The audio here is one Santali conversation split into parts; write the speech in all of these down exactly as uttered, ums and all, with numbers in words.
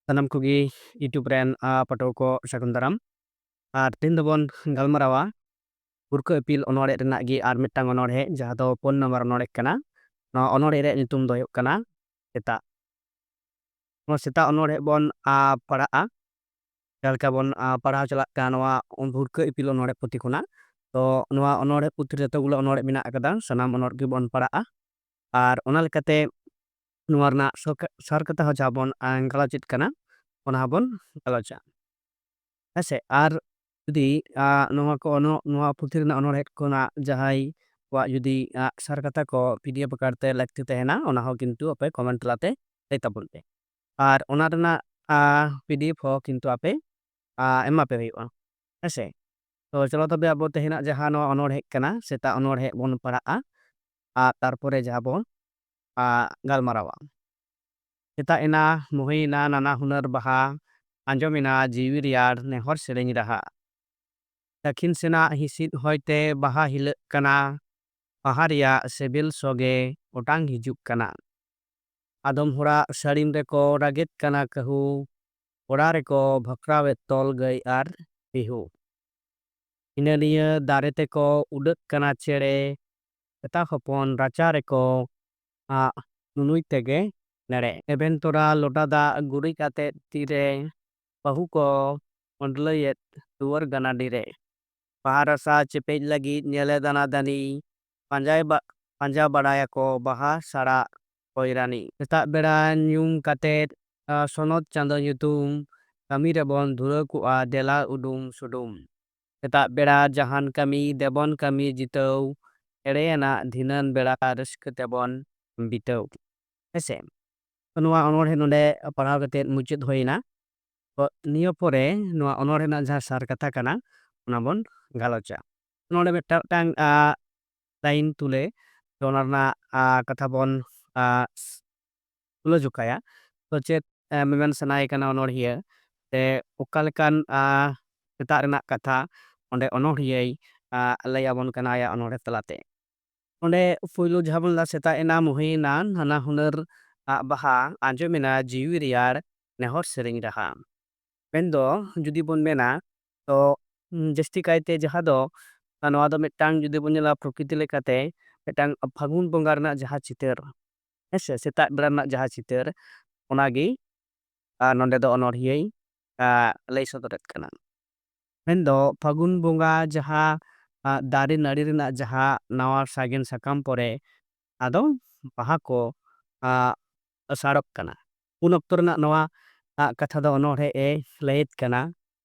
ᱥᱟᱱᱟᱢ ᱠᱚᱜᱮ YouTube ᱨᱮᱱ, ᱟ, ᱯᱟᱹᱴᱷᱩᱣᱟᱹ ᱠᱚ ᱥᱟᱹᱜᱩᱱ ᱫᱟᱨᱟᱢ᱾ ᱟᱨ ᱛᱮᱦᱮᱧ ᱫᱚᱵᱚᱱ ᱜᱟᱞᱢᱟᱨᱟᱣᱟ ᱵᱷᱩᱨᱠᱟᱹ ᱤᱯᱤᱞ ᱚᱱᱚᱬᱦᱮ ᱨᱮᱱᱟᱜ ᱜᱮ ᱟᱨ ᱢᱤᱫᱴᱟᱝ ᱚᱱᱚᱬᱦᱮ, ᱡᱟᱦᱟᱸ ᱫᱚ ᱯᱩᱱ ᱱᱟᱢᱵᱟᱨ ᱚᱱᱚᱬᱦᱮ ᱠᱟᱱᱟ᱾ ᱱᱚᱣᱟ ᱚᱱᱚᱬᱦᱮ ᱨᱮᱭᱟᱜ ᱧᱩᱛᱩᱢ ᱫᱚ ᱦᱩᱭᱩᱜ ᱠᱟᱱᱟ ᱥᱮᱛᱟ᱾ ᱱᱚᱣᱟ ᱥᱮᱛᱟ ᱚᱱᱚᱬᱦᱮ ᱵᱚᱱ, ᱟ, ᱯᱟᱲᱦᱟᱜᱼᱟ᱾ ᱡᱟᱦᱟᱸ ᱞᱮᱠᱟ ᱵᱚᱱ, ᱟ, ᱯᱟᱲᱦᱟᱣ ᱪᱟᱞᱟᱜ ᱠᱟᱱᱟ ᱱᱚᱣᱟ ᱵᱷᱩᱨᱠᱟᱹ ᱤᱯᱤᱞ ᱚᱱᱚᱬᱦᱮ ᱯᱩᱛᱷᱤ ᱠᱷᱚᱱᱟᱜ᱾ ᱛᱚ ᱱᱚᱣᱟ ᱚᱱᱚᱬᱦᱮ ᱯᱩᱛᱷᱤ ᱨᱮ ᱡᱚᱛᱚ ᱜᱩᱞᱟ ᱚᱱᱚᱬᱦᱮ ᱢᱮᱱᱟᱜ ᱟᱠᱟᱫᱟ, ᱥᱟᱱᱟᱢ ᱚᱱᱚᱬᱦᱮ ᱜᱮᱵᱚᱱ ᱯᱟᱲᱦᱟᱜᱼᱟ᱾ ᱟᱨ ᱚᱱᱟ ᱞᱮᱠᱟᱛᱮ ᱱᱚᱣᱟ ᱨᱮᱱᱟᱜ ᱥᱚᱨᱠᱟ-, ᱥᱟᱨ ᱠᱟᱛᱷᱟ ᱦᱚᱸ ᱡᱟᱦᱟᱸ ᱵᱚᱱ, ᱟ, ᱜᱟᱞᱚᱪᱮᱫ ᱠᱟᱱᱟ, ᱚᱱᱟ ᱦᱚᱸᱵᱚᱱ ᱜᱟᱞᱚᱪᱟ᱾ ᱦᱮᱸ ᱥᱮ? ᱟᱨ ᱡᱩᱫᱤ, ᱟ, ᱱᱚᱣᱟ ᱠᱚ ᱚᱱᱚ-, ᱱᱚᱣᱟ ᱯᱩᱛᱷᱤ ᱨᱮᱱᱟᱜ ᱚᱱᱚᱬᱦᱮ ᱠᱷᱚᱱᱟᱜ ᱡᱟᱦᱟᱸᱭ ᱠᱚᱣᱟᱜ ᱡᱩᱫᱤ, ᱟ, ᱥᱟᱨ ᱠᱟᱛᱷᱟ ᱠᱚ PDF ᱟᱠᱟᱨ ᱛᱮ ᱞᱟᱹᱠᱛᱤ ᱛᱟᱦᱮᱱᱟ, ᱚᱱᱟ ᱦᱚᱸ ᱠᱤᱱᱛᱩ ᱟᱯᱮ comment ᱛᱟᱞᱟᱛᱮ ᱞᱟᱹᱭ ᱛᱟᱵᱚᱱ ᱯᱮ᱾ ᱟᱨ ᱚᱱᱟ ᱨᱮᱱᱟᱜ, ᱟ, PDF ᱦᱚᱸ ᱠᱤᱱᱛᱩ ᱟᱯᱮ, ᱟ, ᱮᱢᱟ ᱯᱮ ᱦᱩᱭᱩᱜᱼᱟ᱾ ᱦᱮᱸ ᱥᱮ? ᱛᱚ ᱪᱚᱞᱚ ᱛᱚᱵᱮ ᱟᱵᱚ ᱛᱮᱦᱮᱧᱟᱜ ᱡᱟᱦᱟᱸ ᱱᱚᱣᱟ ᱚᱱᱚᱬᱦᱮ ᱠᱟᱱᱟ, ᱥᱮᱛᱟ ᱚᱱᱚᱬᱦᱮ ᱵᱚᱱ ᱯᱟᱲᱦᱟᱜᱼᱟ᱾ ᱟᱨ ᱛᱟᱨᱯᱚᱨᱮ ᱡᱟᱦᱟᱸ ᱵᱚᱱ, ᱟ, ᱜᱟᱞᱢᱟᱨᱟᱣᱟ᱾ ᱥᱮᱛᱟᱜ ᱮᱱᱟ, ᱢᱩᱦᱤ ᱮᱱᱟ, ᱱᱟᱱᱟ ᱦᱩᱱᱟᱹᱨ ᱵᱟᱦᱟ, ᱟᱸᱡᱚᱢ ᱮᱱᱟ ᱡᱤᱣᱤ ᱨᱮᱭᱟᱲ ᱱᱮᱦᱚᱨ ᱥᱮᱨᱮᱧ ᱨᱟᱦᱟ᱾ ᱫᱟᱹᱠᱷᱤᱱ ᱥᱮᱱᱟᱜ ᱦᱤᱸᱥᱤᱫ ᱦᱚᱭᱛᱮ ᱵᱟᱦᱟ ᱦᱤᱞᱟᱹᱜ ᱠᱟᱱᱟ, ᱵᱟᱦᱟ ᱨᱮᱭᱟᱜ ᱥᱤᱵᱤᱞ ᱥᱚ ᱜᱮ ᱚᱴᱟᱝ ᱦᱤᱡᱩᱜ ᱠᱟᱱᱟ᱾ ᱟᱫᱚᱢ ᱦᱚᱲᱟᱜ ᱥᱟᱹᱲᱤᱢ ᱨᱮᱠᱚ ᱨᱟᱜᱮᱫ ᱠᱟᱱᱟ ᱠᱟᱹᱦᱩ, ᱚᱲᱟᱜ ᱨᱮᱠᱚ ᱵᱷᱟᱠᱨᱟᱣᱮᱫ ᱛᱚᱞ ᱜᱟᱹᱭ ᱟᱨ ᱢᱤᱦᱩ᱾ ᱦᱤᱱᱟᱹ ᱱᱤᱭᱟᱹ ᱫᱟᱨᱮ ᱛᱮᱠᱚ ᱩᱰᱟᱹᱜ ᱠᱟᱱᱟ ᱪᱮᱬᱮ, ᱥᱮᱛᱟ ᱦᱚᱯᱚᱱ ᱨᱟᱪᱟ ᱨᱮᱠᱚ ᱟᱜ ᱱᱩᱱᱩᱭ ᱛᱮᱜᱮ ᱱᱮᱲᱮ᱾ ᱮᱵᱷᱮᱱ ᱛᱚᱨᱟ ᱞᱚᱴᱟ ᱫᱟᱜ ᱜᱩᱨᱤᱡ ᱟᱛᱮᱫ ᱛᱤᱨᱮ, ᱵᱟᱹᱦᱩ ᱠᱚ ᱢᱟᱹᱰᱞᱟᱹᱭᱮᱫ ᱫᱩᱣᱟᱹᱨ ᱜᱟᱱᱟᱰᱤ ᱨᱮ᱾ ᱵᱟᱦᱟ ᱨᱟᱥᱟ ᱪᱮᱯᱮᱡ ᱞᱟᱹᱜᱤᱫ ᱧᱮᱞᱮ ᱫᱟᱱᱟ ᱫᱟᱹᱱᱤ, ᱯᱟᱸᱡᱟᱭ ᱵᱟ-, ᱯᱟᱸᱡᱟ ᱵᱟᱲᱟᱭᱟᱠᱚ ᱵᱟᱦᱟ ᱥᱟᱲᱟᱜ ᱯᱚᱭᱨᱟᱱᱤ᱾ ᱥᱮᱛᱟᱜ ᱵᱮᱲᱟ ᱧᱩᱢ ᱠᱟᱛᱮᱫ, ᱟ, ᱥᱚᱱᱚᱛ ᱪᱟᱸᱫᱚ ᱧᱩᱛᱩᱢ, ᱠᱟᱹᱢᱤ ᱨᱮᱵᱚᱱ ᱫᱷᱩᱨᱟᱹᱣ ᱠᱚᱜᱼᱟ ᱫᱮᱞᱟ ᱩᱰᱩᱢ ᱥᱩᱰᱩᱢ᱾ ᱥᱮᱛᱟᱜ ᱵᱮᱲᱟ ᱡᱟᱦᱟᱱ ᱠᱟᱹᱢᱤ ᱫᱮᱵᱚᱱ ᱠᱟᱹᱢᱤ ᱡᱤᱛᱟᱹᱣ, ᱮᱲᱮᱭᱟᱱᱟᱜ ᱫᱷᱤᱱᱟᱹᱱ ᱵᱮᱲᱟ ᱨᱟᱹᱥᱠᱟᱹ ᱛᱮᱵᱚᱱ ᱵᱤᱛᱟᱹᱣ᱾ ᱦᱮᱸᱥᱮ? ᱛᱚ ᱱᱚᱣᱟ ᱚᱱᱚᱬᱦᱮ ᱱᱚᱰᱮ ᱯᱟᱲᱦᱟᱣ ᱠᱟᱛᱮᱫ ᱢᱩᱪᱟᱹᱫ ᱦᱩᱭᱱᱟ᱾ ᱛᱚ ᱱᱤᱭᱟᱹ ᱯᱚᱨᱮ ᱱᱚᱣᱟ ᱚᱱᱚᱬᱦᱮ ᱨᱮᱱᱟᱜ ᱡᱟᱦᱟᱸ ᱥᱟᱨ ᱠᱟᱛᱷᱟ ᱠᱟᱱᱟ, ᱚᱱᱟ ᱵᱚᱱ ᱜᱟᱞᱚᱪᱟ᱾ ᱱᱚᱰᱮ ᱢᱤᱫᱴᱟᱝ, ᱢᱤᱫᱴᱟᱝ, ᱟ, line ᱛᱩᱞᱮ, ᱛᱚ ᱚᱱᱟ ᱨᱮᱱᱟᱜ, ᱟ, ᱠᱟᱛᱷᱟ ᱵᱚᱱ, ᱟ, ᱛᱩᱞᱟᱹ ᱡᱚᱠᱷᱟᱭᱟ᱾ ᱛᱚ ᱪᱮᱫ, ᱟ, ᱢᱮᱢᱮᱱ ᱥᱟᱱᱟᱭᱮ ᱠᱟᱱᱟ ᱚᱱᱚᱬᱦᱤᱭᱟᱹ, ᱥᱮ ᱚᱠᱟ ᱞᱮᱠᱟᱱ, ᱟ, ᱥᱮᱛᱟᱜ ᱨᱮᱱᱟᱜ ᱠᱟᱛᱷᱟ ᱚᱸᱰᱮ ᱚᱱᱚᱬᱦᱤᱭᱟᱹᱭ, ᱟ, ᱞᱟᱹᱭ ᱟᱵᱚᱱ ᱠᱟᱱᱟ ᱟᱭᱟᱜ ᱚᱱᱚᱬᱦᱮ ᱛᱟᱞᱟᱛᱮ᱾ ᱚᱸᱰᱮ ᱯᱳᱭᱞᱳ ᱡᱟᱦᱟᱸ ᱵᱚᱱ ᱞᱟᱹᱭᱟ, ᱥᱮᱛᱟᱜ ᱮᱱᱟ, ᱢᱩᱦᱤᱭᱮᱱᱟ, ᱱᱟᱱᱟ ᱦᱩᱱᱟᱹᱨ ᱟᱜ ᱵᱟᱦᱟ, ᱟᱸᱡᱚᱢᱮᱱᱟ ᱡᱤᱣᱤ ᱨᱮᱭᱟᱲ, ᱱᱮᱦᱚᱨ ᱥᱮᱨᱮᱧ ᱨᱟᱦᱟ᱾ ᱢᱮᱱᱫᱚ ᱡᱩᱫᱤ ᱵᱚᱱ ᱢᱮᱱᱟ, ᱛᱚ, ᱩᱸ, ᱡᱟᱹᱥᱛᱤ ᱠᱟᱭᱛᱮ ᱡᱟᱦᱟᱸ ᱫᱚ, ᱟ, ᱱᱚᱣᱟ ᱫᱚ ᱢᱤᱫᱴᱟᱝ ᱡᱩᱫᱤ ᱵᱚᱱ ᱧᱮᱞᱟ ᱯᱨᱚᱠᱨᱤᱛᱤ ᱞᱮᱠᱟᱛᱮ, ᱢᱤᱫᱴᱟᱝ ᱯᱷᱟᱹᱜᱩᱱ ᱵᱚᱸᱜᱟ ᱨᱮᱱᱟᱜ ᱡᱟᱦᱟᱸ ᱪᱤᱛᱟᱹᱨ, ᱦᱮᱸ ᱥᱮ, ᱥᱮᱛᱟᱜ ᱵᱮᱲᱟ ᱨᱮᱱᱟᱜ ᱡᱟᱦᱟᱸ ᱪᱤᱛᱟᱹᱨ, ᱚᱱᱟᱜᱮ, ᱟ, ᱱᱚᱸᱰᱮ ᱫᱚ ᱚᱱᱚᱬᱦᱤᱭᱟᱹᱭ, ᱟ, ᱞᱟᱹᱭ ᱥᱚᱫᱚᱨᱮᱫ ᱠᱟᱱᱟ᱾ ᱢᱮᱱᱫᱚ ᱯᱷᱟᱹᱜᱩᱱ ᱵᱚᱸᱜᱟ ᱡᱟᱦᱟᱸ, ᱟ, ᱫᱟᱨᱮ ᱱᱟᱹᱲᱤ ᱨᱮᱱᱟᱜ ᱡᱟᱦᱟᱸ ᱱᱟᱣᱟ ᱥᱟᱜᱮᱱ ᱥᱟᱠᱟᱢ ᱯᱚᱨᱮ ᱟᱫᱚ ᱵᱟᱦᱟ ᱠᱚ, ᱟ, ᱟᱥᱟᱲᱚᱜ ᱠᱟᱱᱟ᱾ ᱩᱱ ᱚᱠᱛᱚ ᱨᱮᱱᱟᱜ ᱱᱚᱣᱟ, ᱟ, ᱠᱟᱛᱷᱟ ᱫᱚ ᱚᱱᱚᱬᱦᱮ ᱮ ᱞᱟᱹᱭᱮᱫ ᱠᱟᱱᱟ᱾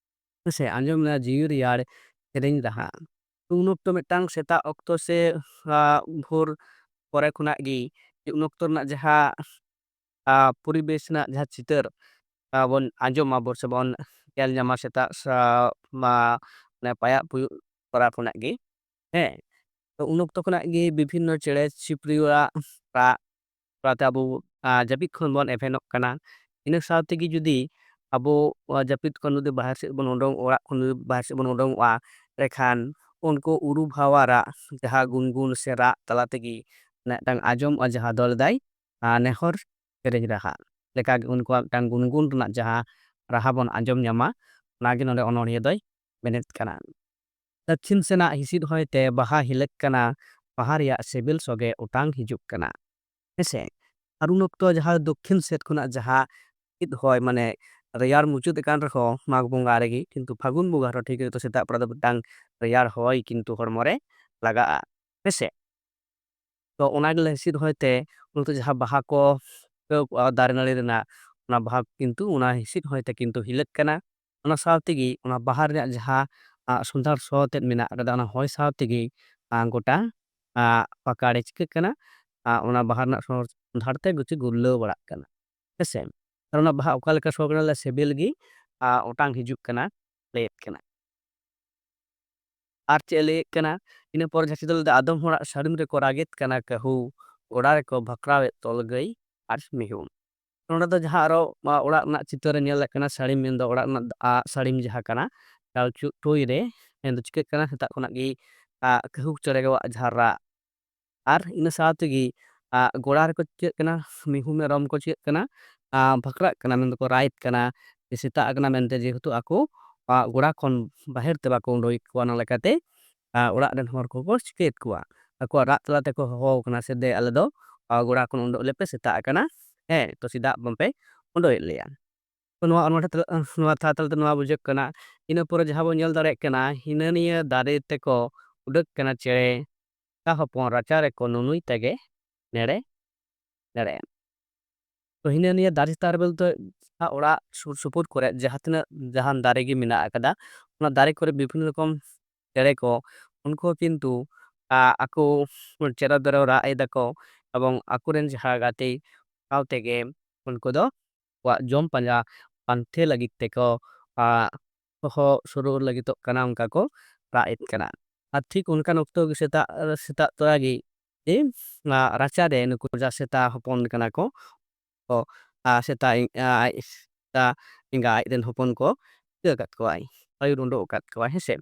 ᱦᱮᱸ ᱥᱮ, ᱟᱸᱡᱚᱢ ᱢᱮ ᱡᱤᱣᱤ ᱨᱮᱭᱟᱲ ᱥᱮᱨᱮᱧ ᱨᱟᱦᱟ᱾ ᱩᱱ ᱚᱠᱛᱚ ᱢᱤᱫᱴᱟᱝ ᱥᱮᱛᱟᱜ ᱚᱠᱛᱚ ᱥᱮ, ᱟ, ᱵᱷᱳᱨ ᱯᱚᱨᱮ ᱠᱷᱚᱱᱟᱜ ᱜᱮ ᱩᱱ ᱚᱠᱛᱚ ᱨᱮᱱᱟᱜ ᱡᱟᱦᱟᱸ, ᱟ, ᱯᱚᱨᱤᱵᱮᱥ ᱨᱮᱱᱟᱜ ᱡᱟᱦᱟᱸ ᱪᱤᱛᱟᱹᱨ, ᱟ, ᱵᱚᱱ ᱟᱸᱡᱚᱢ ᱟᱵᱚ ᱥᱮ ᱵᱚᱱ ᱧᱮᱞ ᱧᱟᱢᱟ ᱥᱮᱛᱟᱜ ᱥᱟ-, ᱢᱟ, ᱢᱟᱱᱮ ᱯᱟᱭᱟᱜ ᱯᱩᱭᱩᱜ ᱛᱚᱨᱟ ᱠᱷᱚᱱᱟᱜ ᱜᱮ, ᱦᱮᱸ᱾ ᱛᱚ ᱩᱱ ᱚᱠᱛᱚ ᱠᱷᱚᱱᱟᱜ ᱜᱮ ᱵᱤᱵᱷᱤᱱᱱᱚ ᱪᱮᱬᱮ ᱪᱤᱯᱨᱩᱣᱟᱜ ᱨᱟᱜ ᱛᱟᱞᱟᱛᱮ ᱟᱵᱚ, ᱟ, ᱡᱟᱹᱯᱤᱫ ᱠᱷᱚᱱ ᱵᱚᱱ ᱮᱵᱷᱮᱱᱚᱜ ᱠᱟᱱᱟ᱾ ᱤᱱᱟᱹ ᱥᱟᱶ ᱛᱮᱜᱮ ᱡᱩᱫᱤ ᱟᱵᱚ, ᱟ, ᱡᱟᱹᱯᱤᱫ ᱠᱷᱚᱱ ᱡᱩᱫᱤ ᱵᱟᱦᱮᱨ ᱥᱮᱫ ᱵᱚᱱ ᱩᱰᱩᱝ, ᱚᱲᱟᱜ ᱠᱷᱚᱱ ᱡᱩᱫᱤ ᱵᱟᱦᱮᱨ ᱥᱮᱫ ᱵᱚᱱ ᱩᱰᱩᱝᱚᱜᱼᱟ, ᱮᱸᱰᱮᱠᱷᱟᱱ ᱩᱱᱠᱩ ᱩᱨᱩ ᱵᱷᱟᱣᱟ ᱨᱟᱜ, ᱡᱟᱦᱟᱸ ᱜᱩᱱᱜᱩᱱ ᱥᱮ ᱨᱟᱜ ᱛᱟᱞᱟ ᱛᱮᱜᱮ ᱢᱤᱫᱴᱟᱝ ᱟᱸᱡᱚᱢᱚᱜᱼᱟ, ᱡᱟᱦᱟᱸ ᱫᱚ ᱞᱮᱫᱟᱭ, ᱟ, ᱱᱮᱦᱚᱨ ᱥᱮᱨᱮᱧ ᱨᱟᱦᱟ ᱞᱮᱠᱟᱜᱮ ᱩᱱᱠᱩᱣᱟᱜ ᱢᱤᱫᱴᱟᱝ ᱜᱩᱱᱜᱩᱱ ᱨᱮᱱᱟᱜ ᱡᱟᱦᱟᱸ ᱨᱟᱦᱟ ᱵᱚᱱ ᱟᱸᱡᱚᱢ ᱧᱟᱢᱟ, ᱚᱱᱟᱜᱮ ᱱᱚᱰᱮ ᱚᱱᱚᱬᱦᱤᱭᱟᱹ ᱫᱚᱭ ᱢᱮᱱᱮᱫ ᱠᱟᱱᱟ᱾ ᱫᱟᱹᱠᱷᱤᱱ ᱥᱮᱱᱟᱜ ᱦᱤᱸᱥᱤᱫ ᱦᱚᱭᱛᱮ ᱵᱟᱦᱟ ᱦᱤᱞᱟᱹᱜ ᱠᱟᱱᱟ, ᱵᱟᱦᱟ ᱨᱮᱭᱟᱜ ᱥᱤᱵᱤᱞ ᱥᱚᱜᱮ ᱚᱴᱟᱝ ᱦᱤᱡᱩᱜ ᱠᱟᱱᱟ᱾ ᱦᱮᱸᱥᱮ? ᱟᱨ ᱩᱱ ᱚᱠᱛᱚ ᱡᱟᱦᱟᱸ ᱫᱚᱠᱠᱷᱤᱱ ᱥᱮᱫ ᱠᱷᱚᱱᱟᱜ ᱡᱟᱦᱟᱸ ᱦᱤᱸᱥᱤᱫ ᱦᱚᱭ, ᱢᱟᱱᱮ ᱨᱮᱭᱟᱲ ᱢᱩᱪᱟᱹᱫ ᱟᱠᱟᱱ ᱨᱮᱦᱚᱸ ᱢᱟᱜᱽ ᱵᱚᱸᱜᱟ ᱨᱮᱜᱮ, ᱠᱤᱱᱛᱩ ᱯᱷᱟᱹᱜᱩᱱ ᱵᱚᱸᱜᱟ ᱨᱮᱦᱚᱸ ᱴᱷᱤᱠ ᱜᱮ ᱥᱮᱛᱟᱜ ᱵᱮᱲᱟ ᱫᱚ ᱢᱤᱫᱴᱟᱝ ᱨᱮᱭᱟᱲ ᱦᱚᱭ ᱠᱤᱱᱛᱩ ᱦᱚᱲᱢᱚ ᱨᱮ ᱞᱟᱜᱟᱜᱼᱟ᱾ ᱦᱮᱸᱥᱮ? ᱛᱚ ᱚᱱᱟ ᱜᱮᱞᱮ ᱦᱤᱸᱥᱤᱫ ᱦᱚᱭᱛᱮ ᱩᱱᱠᱩ ᱡᱟᱦᱟᱸ ᱵᱟᱦᱟ ᱠᱚ ᱟᱹᱣᱠᱟᱹᱣ ᱠᱚᱜᱼᱟ ᱫᱟᱨᱮ ᱱᱟᱹᱲᱤ ᱨᱮᱱᱟᱜ, ᱚᱱᱟ ᱵᱟᱦᱟ ᱠᱤᱱᱛᱩ ᱚᱱᱟ ᱦᱤᱸᱥᱤᱫ ᱦᱚᱭᱛᱮ ᱠᱤᱱᱛᱩ ᱦᱤᱞᱟᱹᱜ ᱠᱟᱱᱟ᱾ ᱚᱱᱟ ᱥᱟᱶ ᱛᱮᱜᱮ ᱚᱱᱟ ᱵᱟᱦᱟ ᱨᱮᱱᱟᱜ ᱡᱟᱦᱟᱸ, ᱟ, ᱥᱚᱸᱫᱷᱟᱲ ᱥᱚ ᱛᱮᱫ ᱢᱮᱱᱟᱜ ᱟᱠᱟᱫᱟ, ᱚᱱᱟ ᱦᱚᱭ ᱥᱟᱶ ᱛᱮᱜᱮ, ᱟ, ᱜᱚᱴᱟ, ᱟ, ᱯᱟᱠᱟᱲᱮ ᱪᱤᱠᱟᱹᱜ ᱠᱟᱱᱟ, ᱟ, ᱚᱱᱟ ᱵᱟᱦᱟ ᱨᱮᱱᱟᱜ ᱥᱚ-, ᱥᱚᱸᱫᱷᱟᱲ ᱛᱮ ᱜᱩᱪᱩ ᱜᱩᱨᱞᱟᱹᱣ ᱵᱟᱲᱟᱜ ᱠᱟᱱᱟ᱾ ᱦᱮᱸᱥᱮ? ᱟᱨ ᱚᱱᱟ ᱵᱟᱦᱟ ᱚᱠᱟ ᱞᱮᱠᱟ ᱥᱚ ᱠᱟᱱᱟ, ᱥᱤᱵᱤᱞ ᱜᱮ, ᱟ, ᱚᱴᱟᱝ ᱦᱤᱡᱩᱜ ᱠᱟᱱᱟ, ᱞᱟᱹᱭᱮᱫ ᱠᱟᱱᱟ᱾ ᱟᱨ ᱪᱮᱫ ᱮ ᱞᱟᱹᱭᱮᱫ ᱠᱟᱱᱟ? ᱤᱱᱟᱹ ᱯᱚᱨ ᱡᱟᱦᱟᱸ ᱪᱤᱛᱟᱹᱨ ᱞᱮᱫᱟ, ᱟᱫᱚᱢ ᱦᱚᱲᱟᱜ ᱥᱟᱹᱲᱤᱢ ᱨᱮᱠᱚ ᱨᱟᱜᱮᱫ ᱠᱟᱱᱟ ᱠᱟᱹᱦᱩ, ᱜᱚᱲᱟ ᱨᱮᱠᱚ ᱵᱷᱟᱠᱨᱟᱣᱮᱫ ᱛᱚᱞ ᱜᱟᱹᱭ ᱟᱨ ᱢᱤᱦᱩ᱾ ᱱᱚᱰᱮ ᱫᱚ ᱡᱟᱦᱟᱸ ᱟᱨᱚ, ᱟ, ᱚᱲᱟᱜ ᱨᱮᱱᱟᱜ ᱪᱤᱛᱟᱹᱨ ᱮ ᱧᱮᱞᱮᱫ ᱠᱟᱱᱟ, ᱥᱟᱹᱲᱤᱢ ᱢᱮᱱᱫᱚ ᱚᱲᱟᱜ ᱨᱮᱱᱟᱜ, ᱟ, ᱥᱟᱹᱲᱤᱢ ᱡᱟᱦᱟᱸ ᱠᱟᱱᱟ, ᱪᱟᱞᱪᱩ-, ᱴᱩᱭ ᱨᱮ ᱢᱮᱱᱫᱚ ᱪᱤᱠᱟᱹᱜ ᱠᱟᱱᱟ, ᱥᱮᱛᱟᱜ ᱠᱷᱚᱱᱟᱜ ᱜᱮ, ᱟ, ᱠᱟᱹᱦᱩ ᱪᱮᱬᱮ ᱠᱚᱣᱟᱜ ᱡᱟᱦᱟᱸ ᱨᱟᱜ, ᱟᱨ ᱤᱱᱟᱹ ᱥᱟᱶ ᱛᱮᱜᱮ, ᱟ, ᱜᱚᱲᱟ ᱨᱮᱠᱚ ᱪᱤᱠᱟᱹᱜ ᱠᱟᱱᱟ, ᱢᱤᱦᱩ ᱢᱮᱨᱚᱢ ᱠᱚ ᱪᱤᱠᱟᱹᱜ ᱠᱟᱱᱟ, ᱟᱸ, ᱵᱷᱟᱠᱨᱟᱜ ᱠᱟᱱᱟ, ᱢᱮᱱ ᱫᱚᱠᱚ ᱨᱟᱜ ᱮᱫ ᱠᱟᱱᱟ, ᱡᱮ ᱥᱮᱛᱟᱜ ᱟᱠᱟᱱᱟ ᱢᱮᱱᱛᱮ, ᱡᱮᱦᱮᱛᱩ ᱟᱠᱚ, ᱟᱸ, ᱜᱚᱲᱟ ᱠᱷᱚᱱ ᱵᱟᱦᱮᱨ ᱛᱮ ᱵᱟᱠᱚ ᱩᱰᱩᱠᱮᱫ ᱠᱚᱣᱟ, ᱚᱱᱟ ᱞᱮᱠᱟᱛᱮ, ᱟᱸ, ᱚᱲᱟᱜ ᱨᱮᱱ ᱦᱚᱲ ᱠᱚᱠᱚ ᱪᱤᱠᱟᱹᱭᱮᱫ ᱠᱚᱣᱟ, ᱟᱠᱚᱣᱟᱜ ᱨᱟᱜ ᱛᱟᱞᱟ ᱛᱮᱠᱚ ᱦᱚᱦᱚ ᱟᱠᱚ ᱠᱟᱱᱟ, ᱥᱮ ᱫᱮ ᱟᱞᱮ ᱫᱚ, ᱟᱸ, ᱜᱚᱲᱟ ᱠᱷᱚᱱ ᱩᱰᱩᱠ ᱞᱮᱯᱮ, ᱥᱮᱛᱟᱜ ᱟᱠᱟᱱᱟ, ᱦᱮᱸ, ᱛᱚ ᱪᱮᱫᱟᱜ ᱵᱟᱯᱮ ᱩᱰᱩᱠᱮᱫ ᱞᱮᱭᱟ? ᱛᱚ ᱱᱚᱣᱟ ᱚᱱᱚᱬᱦᱮ ᱛᱟᱞᱟ, ᱱᱚᱣᱟ ᱛᱟᱞᱟ ᱛᱟᱞᱟᱛᱮ ᱱᱚᱣᱟ ᱵᱩᱡᱷᱟᱹᱜ ᱠᱟᱱᱟ, ᱤᱱᱟᱹ ᱯᱚᱨᱮ ᱡᱟᱦᱟᱸ ᱵᱚᱱ ᱧᱮᱞ ᱫᱟᱲᱮᱭᱟᱜ ᱠᱟᱱᱟ, ᱦᱤᱱᱟᱹ ᱱᱤᱭᱟᱹ ᱫᱟᱨᱮ ᱛᱮᱠᱚ ᱩᱰᱟᱹᱜ ᱠᱟᱱᱟ ᱪᱮᱬᱮ, ᱮᱴᱟ ᱦᱚᱯᱚᱱ ᱨᱟᱪᱟ ᱨᱮᱠᱚ ᱱᱩᱱᱩᱭ ᱛᱮᱜᱮ ᱱᱮᱲᱮ ᱱᱮᱲᱮ᱾ ᱛᱚ ᱦᱤᱱᱟᱹ ᱱᱤᱭᱟᱹ ᱫᱟᱨᱮ ᱪᱮᱛᱟᱱ ᱨᱮ ᱵᱚᱞᱛᱮ ᱚᱲᱟᱜ ᱥᱩᱨ ᱥᱩᱯᱩᱨ ᱠᱚᱨᱮ ᱡᱟᱦᱟᱸ ᱛᱤᱱᱟᱹᱜ ᱡᱟᱦᱟᱱ ᱫᱟᱨᱮ ᱜᱮ ᱢᱮᱱᱟᱜ ᱟᱠᱟᱫᱟ, ᱚᱱᱟ ᱫᱟᱨᱮ ᱠᱚᱨᱮ ᱵᱤᱵᱷᱤᱱᱱᱚ ᱨᱚᱠᱚᱢ ᱪᱮᱬᱮ ᱠᱚ, ᱩᱱᱠᱩ ᱦᱚᱸ ᱠᱤᱱᱛᱩ, ᱟ, ᱟᱠᱚ ᱪᱮᱨᱚ ᱵᱮᱨᱚ ᱨᱟᱜ ᱮᱫᱟ ᱠᱚ, ᱮᱵᱚᱝ ᱟᱠᱚᱨᱮᱱ ᱡᱟᱦᱟᱸ ᱜᱟᱛᱮ ᱥᱟᱶ ᱛᱮᱜᱮ ᱩᱱᱠᱩ ᱫᱚ ᱟᱠᱚᱣᱟᱜ ᱡᱚᱢ ᱯᱟᱸᱡᱟ ᱯᱟᱱᱛᱮ ᱞᱟᱹᱜᱤᱫ ᱛᱮᱠᱚ, ᱟ, ᱦᱚᱦᱚ ᱥᱩᱨᱩᱜ ᱞᱟᱹᱜᱤᱫᱚᱜ ᱠᱟᱱᱟ, ᱚᱱᱠᱟ ᱠᱚ ᱨᱟᱜ ᱮᱫ ᱠᱟᱱᱟ᱾ ᱟᱨ ᱴᱷᱤᱠ ᱚᱱᱠᱟᱱ ᱚᱠᱛᱚ ᱜᱮ ᱥᱮᱛᱟᱜ, ᱥᱮᱛᱟᱜ ᱛᱚᱨᱟ ᱜᱮ, ᱮ, ᱟ, ᱨᱟᱪᱟ ᱨᱮ ᱱᱩᱠᱩ ᱡᱟ ᱥᱮᱛᱟ ᱦᱚᱯᱚᱱ ᱠᱟᱱᱟ ᱠᱚ, ᱠᱚ, ᱟ, ᱥᱮᱛᱟ ᱮ-, ᱟ, ᱟᱡ ᱥᱮᱛᱟ ᱮᱸᱜᱟ ᱟᱡ ᱨᱮᱱ ᱦᱚᱯᱚᱱ ᱠᱚ ᱤᱭᱟᱹ ᱟᱠᱟᱫ ᱠᱚᱣᱟᱭ, ᱟᱹᱭᱩᱨ ᱩᱰᱩᱠ ᱟᱠᱟᱫ ᱠᱚᱣᱟᱭ, ᱦᱮᱸ ᱥᱮ᱾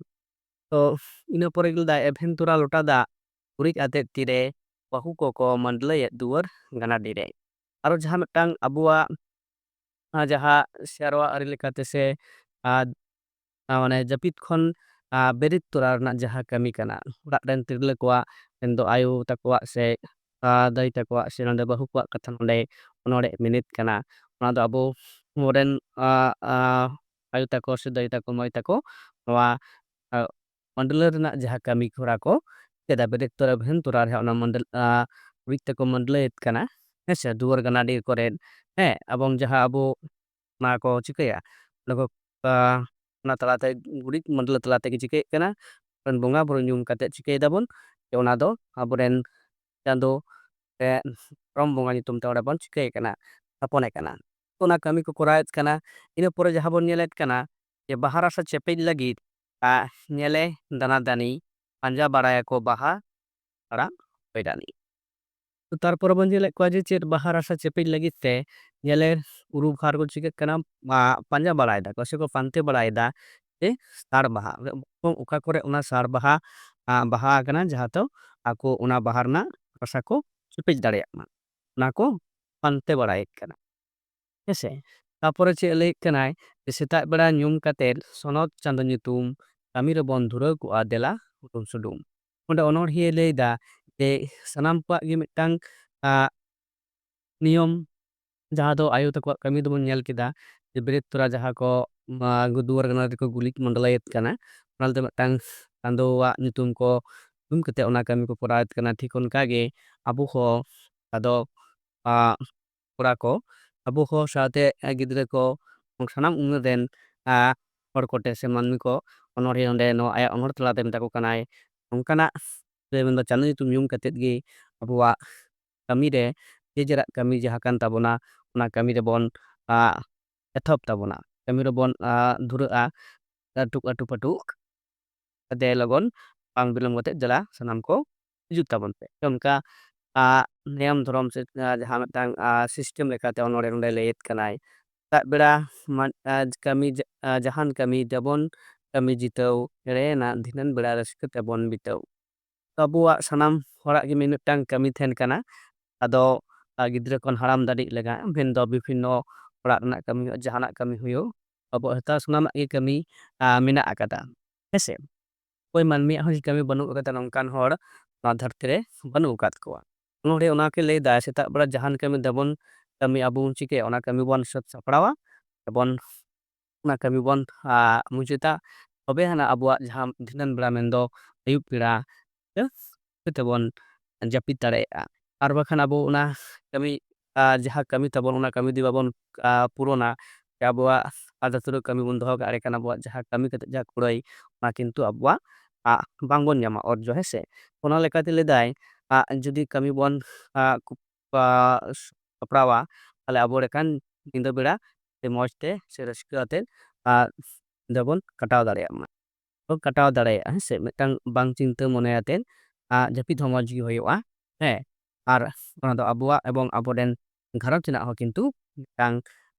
ᱛᱚ ᱤᱱᱟᱹ ᱯᱚᱨᱮ ᱜᱮ ᱞᱟᱹᱭᱫᱟᱭ, "ᱮᱵᱷᱮᱱ ᱛᱚᱨᱟ ᱞᱚᱴᱟ ᱫᱟᱜ ᱜᱩᱨᱤᱡ ᱟᱛᱮᱫ ᱛᱤᱨᱮ, ᱵᱟᱹᱦᱩ ᱠᱚᱠᱚ ᱢᱟᱹᱰᱞᱟᱹᱭᱮᱫ ᱫᱩᱣᱟᱹᱨ ᱜᱟᱱᱟᱰᱤ ᱨᱮ᱾" ᱟᱨᱚ ᱡᱟᱦᱟᱸ ᱢᱤᱫᱴᱟᱝ ᱟᱵᱚᱣᱟᱜ, ᱟ, ᱡᱟᱦᱟᱸ ᱥᱮᱨᱣᱟ ᱟᱹᱨᱤ ᱞᱮᱠᱟᱛᱮ ᱥᱮ, ᱟ, ᱟ, ᱢᱟᱱᱮ ᱡᱟᱹᱯᱤᱫ ᱠᱷᱚᱱ, ᱟ, ᱵᱮᱨᱮᱫ ᱛᱚᱨᱟ ᱨᱮᱱᱟᱜ ᱡᱟᱦᱟᱸ ᱠᱟᱹᱢᱤ ᱠᱟᱱᱟ, ᱚᱲᱟᱜ ᱨᱮᱱ ᱛᱤᱨᱞᱟᱹ ᱠᱚᱣᱟᱜ, ᱢᱮᱱᱫᱚ ᱟᱭᱳ ᱛᱟᱠᱚᱣᱟᱜ ᱥᱮ, ᱟ, ᱫᱟᱹᱭ ᱛᱟᱠᱚᱣᱟᱜ ᱥᱮ ᱱᱚᱰᱮ ᱵᱟᱹᱦᱩ ᱠᱚᱣᱟᱜ ᱠᱟᱛᱷᱟ ᱱᱚᱰᱮ ᱚᱱᱚᱲᱦᱮ ᱢᱮᱱᱮᱫ ᱠᱟᱱᱟ᱾ ᱚᱱᱟ ᱫᱚ ᱟᱵᱚ ᱨᱮᱱ, ᱟ, ᱟ, ᱟᱭᱳ ᱛᱟᱠᱚ ᱥᱮ ᱫᱟᱹᱭ ᱛᱟᱠᱚ, ᱢᱟᱹᱭ ᱛᱟᱠᱚ ᱱᱚᱣᱟ, ᱟ, ᱢᱟᱹᱰᱞᱟᱹ ᱨᱮᱱᱟᱜ ᱡᱟᱦᱟᱸ ᱠᱟᱹᱢᱤ ᱦᱚᱨᱟ ᱠᱚ ᱪᱮᱫᱟ, ᱵᱮᱨᱮᱫ ᱛᱚᱨᱟ ᱮᱵᱷᱮᱱ ᱛᱚᱨᱟ ᱨᱮ ᱚᱱᱟ ᱢᱟᱹᱰᱞᱟᱹ, ᱟ, ᱜᱩᱨᱤᱡ ᱛᱮᱠᱚ ᱢᱟᱹᱰᱞᱟᱹᱭᱮᱫ ᱠᱟᱱᱟ, ᱦᱮᱸ ᱥᱮ, ᱫᱩᱣᱟᱹᱨ ᱜᱟᱱᱟᱰᱤ ᱠᱚᱨᱮ, ᱦᱮᱸ, ᱮᱵᱚᱝ ᱡᱟᱦᱟᱸ ᱟᱵᱚ ᱚᱱᱟ ᱠᱚ ᱪᱤᱠᱟᱹᱭᱟ, ᱚᱱᱟ ᱠᱚ, ᱟ, ᱚᱱᱟ ᱛᱟᱞᱟᱛᱮ ᱜᱩᱨᱤᱡ ᱢᱟᱹᱰᱞᱟᱹ ᱛᱟᱞᱟ ᱛᱮᱜᱮ ᱪᱤᱠᱟᱹᱭᱮᱫ ᱠᱟᱱᱟ, ᱟᱵᱚᱨᱮᱱ ᱵᱚᱸᱜᱟ ᱵᱩᱨᱩ ᱧᱩᱢ ᱠᱟᱛᱮ ᱪᱤᱠᱟᱹᱭ ᱫᱟᱵᱚᱱ, ᱡᱮ ᱚᱱᱟ ᱫᱚ ᱟᱵᱚᱨᱮᱱ ᱪᱟᱸᱫᱳ ᱥᱮ ᱫᱷᱚᱨᱚᱢ ᱵᱚᱸᱜᱟ ᱧᱩᱛᱩᱢ ᱛᱮ ᱚᱸᱰᱮ ᱵᱚᱱ ᱪᱤᱠᱟᱹᱭᱮ ᱠᱟᱱᱟ, ᱛᱷᱟᱯᱚᱱᱮ ᱠᱟᱱᱟ᱾ ᱚᱱᱟ ᱠᱟᱹᱢᱤ ᱠᱚ ᱠᱚᱨᱟᱣᱮᱫ ᱠᱟᱱᱟ᱾ ᱤᱱᱟᱹ ᱯᱚᱨᱮ ᱡᱟᱦᱟᱸ ᱵᱚᱱ ᱧᱮᱞᱮᱫ ᱠᱟᱱᱟ ᱡᱮ ᱵᱟᱦᱟ ᱨᱟᱥᱟ ᱪᱮᱯᱮᱡ ᱞᱟᱹᱜᱤᱫ, ᱟ, ᱧᱮᱞᱮ ᱫᱟᱱᱟ ᱫᱟᱱᱤ ᱯᱟᱸᱡᱟ ᱵᱟᱲᱟᱭᱟᱠᱚ ᱵᱟᱦᱟ ᱟᱲᱟᱜ ᱵᱮᱰᱟᱱᱤ᱾ ᱛᱚ ᱛᱟᱨᱯᱚᱨᱮ ᱵᱚᱱ ᱧᱮᱞᱮᱫ ᱠᱚᱣᱟ ᱡᱮ ᱪᱮᱫ ᱵᱟᱦᱟ ᱨᱟᱥᱟ ᱪᱮᱯᱮᱡ ᱞᱟᱹᱜᱤᱫ ᱛᱮ ᱧᱮᱞᱮ ᱩᱨᱩ ᱵᱷᱟᱨ ᱠᱚ ᱪᱤᱠᱟᱹᱜ ᱠᱟᱱᱟ, ᱟ, ᱯᱟᱸᱡᱟ ᱵᱟᱲᱟᱭ ᱫᱟᱠᱚ ᱥᱮᱠᱚ ᱯᱟᱱᱛᱮ ᱵᱟᱲᱟᱭᱮᱫᱟ ᱡᱮ ᱥᱟᱲ ᱵᱟᱦᱟ, ᱚᱠᱟ ᱠᱚᱨᱮ ᱚᱱᱟ ᱥᱟᱲ ᱵᱟᱦᱟ, ᱟ, ᱵᱟᱦᱟ ᱟᱠᱟᱱᱟ, ᱡᱟᱦᱟᱸ ᱫᱚ ᱟᱠᱚ ᱚᱱᱟ ᱵᱟᱦᱟ ᱨᱮᱱᱟᱜ ᱨᱟᱥᱟ ᱠᱚ ᱪᱮᱯᱮᱡ ᱫᱟᱲᱮᱭᱟᱜ ᱢᱟ, ᱚᱱᱟ ᱠᱚ ᱯᱟᱱᱛᱮ ᱵᱟᱲᱟᱭᱮᱫ ᱠᱟᱱᱟ᱾ ᱦᱮᱸᱥᱮ᱾ ᱛᱟᱯᱚᱨᱮ ᱪᱮᱫ ᱞᱟᱹᱭᱮᱫ ᱠᱟᱱᱟᱭ ᱡᱮ ᱥᱮᱛᱟᱜ ᱵᱮᱲᱟ ᱧᱩᱢ ᱠᱟᱛᱮᱫ ᱥᱚᱱᱚᱛ ᱪᱟᱸᱫᱚ ᱧᱩᱛᱩᱢ ᱠᱟᱹᱢᱤ ᱨᱮᱵᱚᱱ ᱫᱷᱩᱨᱟᱹᱣ ᱠᱚᱜᱼᱟ ᱫᱮᱞᱟ ᱦᱩᱰᱩᱢ ᱥᱩᱰᱩᱢ᱾ ᱚᱸᱰᱮ ᱚᱱᱚᱬᱦᱤᱭᱟᱹ ᱞᱟᱹᱭᱫᱟ ᱡᱮ ᱥᱟᱱᱟᱢ ᱠᱚᱣᱟᱜ ᱜᱮ ᱢᱤᱫᱴᱟᱝ ᱟᱜ ᱱᱤᱭᱚᱢ, ᱡᱟᱦᱟᱸ ᱫᱚ ᱟᱭᱳ ᱛᱟᱠᱚᱣᱟᱜ ᱠᱟᱹᱢᱤ ᱫᱚᱵᱚᱱ ᱧᱮᱞ ᱠᱮᱫᱟ ᱡᱮ ᱵᱮᱨᱮᱫ ᱛᱚᱨᱟ ᱡᱟᱦᱟᱸ ᱠᱚ ᱢᱟ, ᱫᱩᱣᱟᱹᱨ ᱜᱟᱱᱟ ᱨᱮᱠᱚ ᱜᱩᱨᱤᱡ ᱢᱟᱰᱞᱟᱭᱮᱫ ᱠᱟᱱᱟ, ᱚᱱᱟ ᱫᱚ ᱢᱤᱫᱴᱟᱝ ᱪᱟᱸᱫᱳᱣᱟᱜ ᱧᱩᱛᱩᱢ ᱠᱚ ᱧᱩᱢ ᱠᱟᱛᱮ ᱚᱱᱟ ᱠᱟᱹᱢᱤ ᱠᱚ ᱠᱚᱨᱟᱣᱮᱫ ᱠᱟᱱᱟ᱾ ᱴᱷᱤᱠ ᱚᱱᱠᱟᱜᱮ ᱟᱵᱚ ᱦᱚᱸ ᱟᱫᱚ ᱟᱜ ᱠᱚᱲᱟ ᱠᱚ, ᱟᱵᱚ ᱠᱚ ᱥᱟᱶᱛᱮ ᱜᱤᱫᱽᱨᱟᱹ ᱠᱚ, ᱥᱟᱱᱟᱢ ᱩᱢᱮᱨ ᱨᱮᱱ ᱟᱜ ᱦᱚᱲ ᱠᱚᱴᱷᱮᱱ ᱥᱮ ᱢᱟᱹᱱᱢᱤ ᱠᱚ ᱚᱱᱚᱬᱦᱮ ᱚᱸᱰᱮ ᱱᱚᱣᱟ ᱟᱭᱟᱜ ᱚᱱᱚᱬᱦᱮ ᱛᱟᱞᱟᱛᱮ ᱢᱮᱛᱟ ᱠᱚ ᱠᱟᱱᱟᱭ᱾ ᱱᱚᱝᱠᱟᱱᱟᱜ ᱥᱮ ᱢᱮᱱᱫᱚ ᱪᱟᱸᱫᱳ ᱧᱩᱛᱩᱢ ᱧᱩᱢ ᱠᱟᱛᱮᱫ ᱜᱮ ᱟᱵᱚᱣᱟᱜ ᱠᱟᱹᱢᱤ ᱨᱮ ᱱᱤᱡᱮᱨᱟᱜ ᱠᱟᱹᱢᱤ ᱡᱟᱦᱟᱸ ᱠᱟᱱ ᱛᱟᱵᱚᱱᱟ, ᱚᱱᱟ ᱠᱟᱹᱢᱤ ᱨᱮᱵᱚᱱ ᱟᱜ ᱮᱛᱚᱦᱚᱵ ᱛᱟᱵᱚᱱᱟ, ᱠᱟᱹᱢᱤ ᱨᱮᱵᱚᱱ ᱟᱜ ᱫᱷᱩᱨᱟᱹᱜᱼᱟ᱾ ᱟᱹᱴᱩ ᱟᱹᱴᱩ ᱯᱟᱹᱴᱩ ᱠᱟᱛᱮ ᱞᱚᱜᱚᱱ ᱵᱟᱝ ᱵᱤᱞᱚᱢ ᱠᱟᱛᱮ ᱫᱮᱞᱟ ᱥᱟᱱᱟᱢ ᱠᱚ ᱦᱤᱡᱩᱜ ᱛᱟᱵᱚᱱ ᱯᱮ᱾ ᱚᱱᱠᱟ ᱟᱜ ᱱᱤᱭᱚᱢ ᱫᱷᱚᱨᱚᱢ ᱥᱮ ᱟᱜ ᱡᱟᱦᱟᱸ ᱢᱤᱫᱴᱟᱝ ᱟᱜ ᱥᱤᱥᱴᱮᱢ ᱞᱮᱠᱟᱛᱮ ᱚᱱᱚᱬᱦᱮ ᱱᱚᱰᱮ ᱞᱟᱹᱭᱮᱫ ᱠᱟᱱᱟᱭ, ᱥᱮᱛᱟᱜ ᱵᱮᱲᱟ ᱢᱟ-, ᱟᱜ ᱠᱟᱹᱢᱤ ᱡᱟ-, ᱟᱜ ᱡᱟᱦᱟᱱ ᱠᱟᱹᱢᱤ ᱫᱮᱵᱚᱱ ᱠᱟᱹᱢᱤ ᱡᱤᱛᱟᱹᱣ, ᱮᱲᱮᱱᱟ ᱫᱷᱤᱱᱟᱹᱱ ᱵᱮᱲᱟ ᱨᱟᱹᱥᱠᱟᱹ ᱛᱮᱵᱚᱱ ᱵᱤᱛᱟᱹᱣ᱾ ᱛᱚ ᱟᱵᱚᱣᱟᱜ ᱥᱟᱱᱟᱢ ᱦᱚᱲᱟᱜ ᱜᱮ ᱢᱤᱫ ᱢᱤᱫᱴᱟᱝ ᱠᱟᱹᱢᱤ ᱛᱟᱦᱮᱱ ᱠᱟᱱᱟ᱾ ᱟᱫᱚ ᱟᱜ ᱜᱤᱫᱽᱨᱟᱹ ᱠᱷᱚᱱ ᱦᱟᱲᱟᱢ ᱫᱷᱟᱹᱨᱤᱡ ᱞᱮᱠᱟ ᱢᱮᱱᱫᱚ ᱵᱤᱵᱷᱤᱱᱱᱚ ᱚᱲᱟᱜ ᱨᱮᱱᱟᱜ ᱠᱟᱹᱢᱤ ᱦᱩᱭᱩᱜ, ᱡᱟᱦᱟᱱᱟᱜ ᱠᱟᱹᱢᱤ ᱦᱩᱭᱩᱜ, ᱟᱵᱚᱣᱟᱜ ᱡᱚᱛᱚ ᱥᱟᱱᱟᱢᱟᱜ ᱜᱮ ᱠᱟᱹᱢᱤ ᱟᱜ ᱢᱮᱱᱟᱜ ᱟᱠᱟᱫᱟ᱾ ᱦᱮᱸᱥᱮ? ᱚᱠᱚᱭ ᱢᱟᱹᱱᱢᱤᱭᱟᱜ ᱦᱚᱸ ᱠᱟᱹᱢᱤ ᱵᱟᱹᱱᱩᱜ ᱟᱠᱟᱫᱟ, ᱱᱚᱝᱠᱟᱱ ᱦᱚᱲ ᱱᱚᱣᱟ ᱫᱷᱟᱹᱨᱛᱤ ᱨᱮ ᱵᱟᱹᱱᱩᱜ ᱟᱠᱟᱫ ᱠᱚᱣᱟ᱾ ᱚᱱᱚᱬᱦᱮ ᱚᱱᱟ ᱜᱮ ᱞᱟᱹᱭ ᱫᱟᱭ, ᱥᱮᱛᱟᱜ ᱵᱮᱲᱟ ᱡᱟᱦᱟᱱ ᱠᱟᱹᱢᱤ ᱫᱮᱵᱚᱱ ᱠᱟᱹᱢᱤ ᱟᱵᱚ ᱵᱚᱱ ᱪᱤᱠᱟᱹᱭᱟ, ᱚᱱᱟ ᱠᱟᱹᱢᱤ ᱵᱚᱱ ᱥᱟᱹᱛ ᱥᱟᱯᱲᱟᱣᱟ ᱮᱵᱚᱝ ᱚᱱᱟ ᱠᱟᱹᱢᱤ ᱵᱚᱱ ᱟᱜ ᱢᱩᱪᱟᱹᱫᱟ᱾ ᱛᱚᱵᱮ ᱦᱟᱱᱟ ᱟᱵᱚᱣᱟᱜ ᱡᱟᱦᱟᱸ ᱫᱷᱤᱱᱟᱹᱱ ᱵᱮᱲᱟ ᱢᱮᱱᱫᱚ ᱟᱹᱭᱩᱵ ᱵᱮᱲᱟ ᱛᱮ ᱛᱮᱵᱚᱱ ᱡᱟᱹᱯᱤᱫ ᱫᱟᱲᱮᱭᱟᱜᱼᱟ᱾ ᱟᱨ ᱵᱟᱠᱷᱟᱱ ᱟᱵᱚ ᱚᱱᱟ ᱠᱟᱹᱢᱤ, ᱟᱜ ᱡᱟᱦᱟᱸ ᱠᱟᱹᱢᱤ ᱛᱟᱵᱚᱱ ᱚᱱᱟ ᱠᱟᱹᱢᱤ ᱡᱩᱫᱤ ᱵᱟᱵᱚᱱ ᱟᱜ ᱯᱩᱨᱚᱱᱟ, ᱥᱮ ᱟᱵᱚᱣᱟᱜ ᱟᱫᱚ ᱛᱩᱨᱟᱹ ᱠᱟᱹᱢᱤ ᱵᱚᱱ ᱫᱚᱦᱚ ᱠᱟᱜᱼᱟ, ᱮᱸᱰᱮᱠᱷᱟᱱ ᱟᱵᱚᱣᱟᱜ ᱡᱟᱦᱟᱸ ᱠᱟᱹᱢᱤ ᱠᱟᱛᱮ ᱡᱟᱦᱟᱸ ᱠᱩᱲᱟᱹᱭ, ᱚᱱᱟ ᱠᱤᱱᱛᱩ ᱟᱵᱚᱣᱟᱜ ᱟᱜ ᱵᱟᱝᱵᱚᱱ ᱧᱟᱢᱟ ᱚᱨᱡᱚ, ᱦᱮᱸ ᱥᱮ? ᱚᱱᱟ ᱞᱮᱠᱟᱛᱮ ᱞᱟᱹᱭᱫᱟᱭ, ᱟᱜ ᱡᱩᱫᱤ ᱠᱟᱹᱢᱤ ᱵᱚᱱ ᱟᱜ ᱠᱩ-, ᱟᱜ ᱥᱟᱯᱲᱟᱣᱟ, ᱛᱟᱦᱞᱮ ᱟᱵᱚ ᱮᱸᱰᱮᱠᱷᱟᱱ ᱧᱤᱫᱟᱹ ᱵᱮᱲᱟ ᱥᱮ ᱢᱚᱡᱽ ᱛᱮ ᱥᱮ ᱨᱟᱹᱥᱠᱟᱹ ᱟᱛᱮᱫ ᱟᱜ ᱫᱚᱵᱚᱱ ᱠᱟᱴᱟᱣ ᱫᱟᱲᱮᱭᱟᱜ ᱢᱟ᱾ ᱠᱟᱴᱟᱣ ᱫᱟᱲᱮᱭᱟᱜᱼᱟ, ᱦᱮᱸ ᱥᱮ? ᱢᱤᱫᱴᱟᱝ ᱵᱟᱝ ᱪᱤᱱᱛᱟᱹ ᱢᱚᱱᱮ ᱟᱛᱮᱫ ᱟᱜ ᱡᱟᱹᱯᱤᱫ ᱦᱚᱸ ᱢᱚᱡᱽ ᱜᱮ ᱦᱩᱭᱩᱜᱼᱟ, ᱦᱮᱸ᱾ ᱟᱨ ᱚᱱᱟ ᱫᱚ ᱟᱵᱚᱣᱟᱜ ᱮᱵᱚᱝ ᱟᱵᱚᱨᱮᱱ ᱜᱷᱟᱨᱚᱸᱡᱽ ᱨᱮᱱᱟᱜ ᱦᱚᱸ ᱠᱤᱱᱛᱩ ᱢᱤᱫᱴᱟᱝ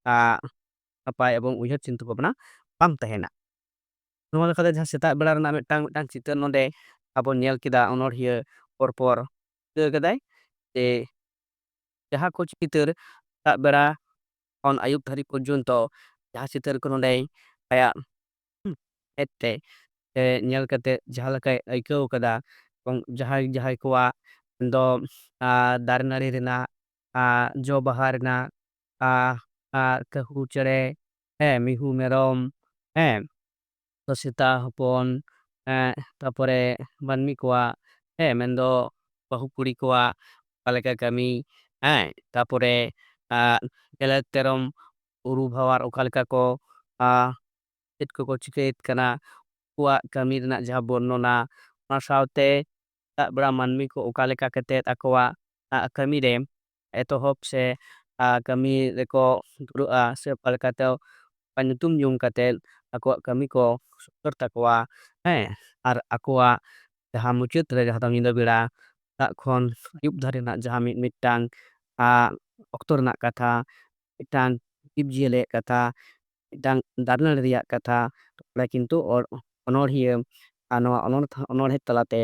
ᱟᱜ ᱱᱟᱯᱟᱭ ᱮᱵᱚᱝ ᱩᱭᱦᱟᱹᱨ ᱪᱤᱱᱛᱟᱹ ᱵᱷᱟᱵᱽᱱᱟ ᱵᱟᱝ ᱛᱟᱦᱮᱱᱟ᱾ ᱱᱚᱣᱟ ᱞᱮᱠᱟᱛᱮ ᱡᱟᱦᱟᱸ ᱥᱮᱛᱟᱜ ᱵᱮᱲᱟ ᱨᱮᱱᱟᱜ ᱢᱤᱫᱴᱟᱝ ᱢᱤᱫᱴᱟᱝ ᱪᱤᱛᱟᱹᱨ ᱱᱚᱰᱮ ᱟᱵᱚ ᱧᱮᱞ ᱠᱮᱫᱟ, ᱚᱱᱚᱬᱦᱤᱭᱟᱹ ᱯᱚᱨ ᱯᱚᱨ ᱪᱤᱠᱟᱹ ᱠᱟᱫᱟᱭ ᱡᱮ ᱡᱟᱦᱟᱸ ᱠᱚ ᱪᱤᱛᱟᱹᱨ ᱥᱮᱛᱟᱜ ᱵᱮᱲᱟ ᱠᱷᱚᱱ ᱟᱹᱭᱩᱵ ᱫᱷᱟᱹᱨᱤᱡ ᱯᱚᱨᱡᱚᱱᱛᱚ ᱡᱟᱦᱟᱸ ᱪᱤᱛᱟᱹᱨ ᱠᱚ ᱱᱚᱰᱮ ᱟᱭᱟᱜ ᱢᱮᱫ ᱛᱮ, ᱮ, ᱧᱮᱞ ᱠᱟᱛᱮ ᱡᱟᱦᱟᱸ ᱞᱮᱠᱟᱭ ᱟᱹᱭᱠᱟᱹᱣ ᱠᱟᱫᱟ, ᱮᱵᱚᱝ ᱡᱟᱦᱟᱸᱭ ᱡᱟᱦᱟᱸᱭ ᱠᱚᱣᱟᱜ ᱫᱚ, ᱟ, ᱫᱟᱨᱮ ᱱᱟᱹᱲᱤ ᱨᱮᱱᱟᱜ, ᱟ, ᱡᱚ ᱵᱟᱦᱟ ᱨᱮᱱᱟᱜ, ᱟ, ᱟ, ᱠᱟᱹᱦᱩ ᱪᱮᱬᱮ, ᱦᱮᱸ, ᱢᱤᱦᱩ ᱢᱮᱨᱚᱢ, ᱦᱮᱸ, ᱛᱚ ᱥᱮᱛᱟ ᱦᱚᱯᱚᱱ, ᱮᱸ, ᱛᱟᱯᱚᱨᱮ ᱢᱟᱹᱱᱢᱤ ᱠᱚᱣᱟᱜ, ᱦᱮᱸ, ᱢᱮᱱᱫᱚ ᱵᱟᱹᱦᱩ ᱠᱩᱲᱤ ᱠᱚᱣᱟᱜ ᱚᱠᱟ ᱞᱮᱠᱟ ᱠᱟᱹᱢᱤ, ᱦᱮᱸ, ᱛᱟᱯᱚᱨᱮ, ᱟᱸ, ᱜᱮᱞᱮ ᱛᱮᱨᱚᱢ ᱩᱨᱩ ᱵᱷᱟᱣᱟᱨ ᱚᱠᱟ ᱞᱮᱠᱟ ᱠᱚ, ᱟᱸ, ᱪᱮᱫ ᱠᱚᱠᱚ ᱪᱤᱠᱟᱹᱭᱮᱫ ᱠᱟᱱᱟ, ᱩᱱᱠᱩᱣᱟᱜ ᱠᱟᱹᱢᱤ ᱨᱮᱱᱟᱜ ᱡᱟᱦᱟᱸ ᱵᱚᱨᱱᱚᱱᱟ, ᱚᱱᱟ ᱥᱟᱶᱛᱮ ᱥᱮᱛᱟᱜ ᱵᱮᱲᱟ ᱢᱟᱹᱱᱢᱤ ᱠᱚ ᱚᱠᱟ ᱞᱮᱠᱟ ᱠᱟᱛᱮᱫ ᱟᱠᱚᱣᱟᱜ, ᱟᱸ, ᱠᱟᱹᱢᱤ ᱨᱮ ᱮᱛᱚᱦᱚᱵ ᱥᱮ, ᱟᱸ, ᱠᱟᱹᱢᱤ ᱨᱮᱠᱚ ᱫᱷᱩᱨᱟᱹᱜᱼᱟ, ᱥᱮ ᱚᱠᱟ ᱞᱮᱠᱟᱛᱮ ᱚᱠᱟ ᱧᱩᱛᱩᱢ ᱧᱩᱢ ᱠᱟᱛᱮᱫ ᱟᱠᱚᱣᱟᱜ ᱠᱟᱹᱢᱤ ᱠᱚ ᱥᱩᱥᱟᱹᱨ ᱛᱟᱠᱚᱣᱟ, ᱦᱮᱸ, ᱟᱨ ᱟᱠᱚᱣᱟᱜ ᱡᱟᱦᱟᱸ ᱢᱩᱪᱟᱹᱫ ᱨᱮ, ᱡᱟᱦᱟᱸ ᱫᱚ ᱧᱤᱫᱟᱹ ᱵᱮᱲᱟ ᱥᱮᱛᱟᱜ ᱠᱷᱚᱱ ᱟᱹᱭᱩᱵ ᱫᱷᱟᱹᱨᱤᱡ ᱨᱮᱱᱟᱜ ᱡᱟᱦᱟᱸ ᱢᱤᱫ ᱢᱤᱫᱴᱟᱝ, ᱟᱸ, ᱚᱠᱛᱚ ᱨᱮᱱᱟᱜ ᱠᱟᱛᱷᱟ, ᱢᱤᱫᱴᱟᱝ ᱡᱤᱵᱽ ᱡᱤᱭᱟᱹᱞᱤᱭᱟᱜ ᱠᱟᱛᱷᱟ, ᱢᱤᱫᱴᱟᱝ ᱫᱟᱨᱮ ᱱᱟᱹᱲᱤ ᱨᱮᱭᱟᱜ ᱠᱟᱛᱷᱟ, ᱛᱟᱦᱚᱞᱮ ᱠᱤᱱᱛᱩ ᱚ-, ᱚᱱᱚᱬᱦᱤᱭᱟᱹ ᱟᱨ ᱱᱚᱣᱟ ᱚᱱᱚᱬ-, ᱚᱱᱚᱬᱦᱮ ᱛᱟᱞᱟᱛᱮ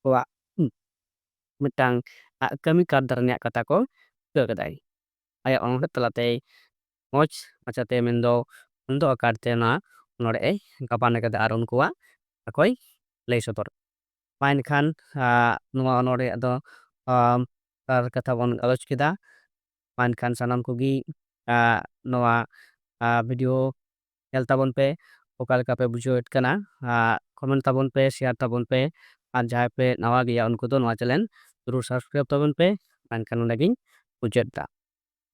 ᱟᱠᱚᱣᱟᱜ, ᱦᱩᱸ, ᱢᱤᱫᱴᱟᱝ, ᱟ, ᱠᱟᱹᱢᱤ ᱠᱟᱨᱫᱷᱟᱱ ᱨᱮᱭᱟᱜ ᱠᱟᱛᱷᱟ ᱠᱚ ᱴᱷᱤᱠᱟᱹ ᱠᱟᱫᱟᱭ᱾ ᱟᱭᱟᱜ ᱚᱱᱚᱬᱦᱮ ᱛᱟᱞᱟᱛᱮ ᱢᱚᱡᱽ ᱢᱟᱪᱷᱟᱛᱮ, ᱢᱮᱱᱫᱚ ᱚᱱᱫᱚ ᱟᱠᱟᱨ ᱛᱮ ᱚᱱᱟ ᱚᱱᱚᱬᱦᱮ ᱜᱟᱵᱟᱱ ᱟᱠᱟᱫᱟ ᱟᱨ ᱩᱱᱠᱩᱣᱟᱜ ᱟᱠᱚᱭ ᱞᱟᱹᱭ ᱥᱚᱫᱚᱨ᱾ ᱢᱟ ᱮᱱᱠᱷᱟᱱ, ᱟ, ᱱᱚᱣᱟ ᱚᱱᱚᱬᱦᱮ ᱫᱚ, ᱟ, ᱟᱨ ᱠᱟᱛᱷᱟ ᱵᱚᱱ ᱜᱟᱞᱚᱪ ᱠᱮᱫᱟ᱾ ᱢᱟ ᱮᱱᱠᱷᱟᱱ ᱥᱟᱱᱟᱢ ᱠᱚᱜᱮ, ᱟ, ᱱᱚᱣᱟ, ᱟ, video ᱧᱮᱞ ᱛᱟᱵᱚᱱ ᱯᱮ, ᱚᱠᱟ ᱞᱮᱠᱟ ᱯᱮ ᱵᱩᱡᱷᱟᱹᱣᱮᱫ ᱠᱟᱱᱟ, ᱟ, comment ᱛᱟᱵᱚᱱ ᱯᱮ, share ᱛᱟᱵᱚᱱ ᱯᱮ, ᱟᱨ ᱡᱟᱦᱟᱸᱭ ᱯᱮ ᱱᱟᱣᱟ ᱜᱮᱭᱟ ᱩᱱᱠᱩ ᱫᱚ ᱱᱚᱣᱟ channel ᱡᱚᱨᱩᱨ subscribe ᱛᱟᱵᱚᱱ ᱯᱮ᱾ ᱢᱟ ᱮᱱᱠᱷᱟᱱ ᱱᱚᱰᱮ ᱜᱤᱧ ᱢᱩᱪᱟᱹᱫ ᱮᱫᱟ᱾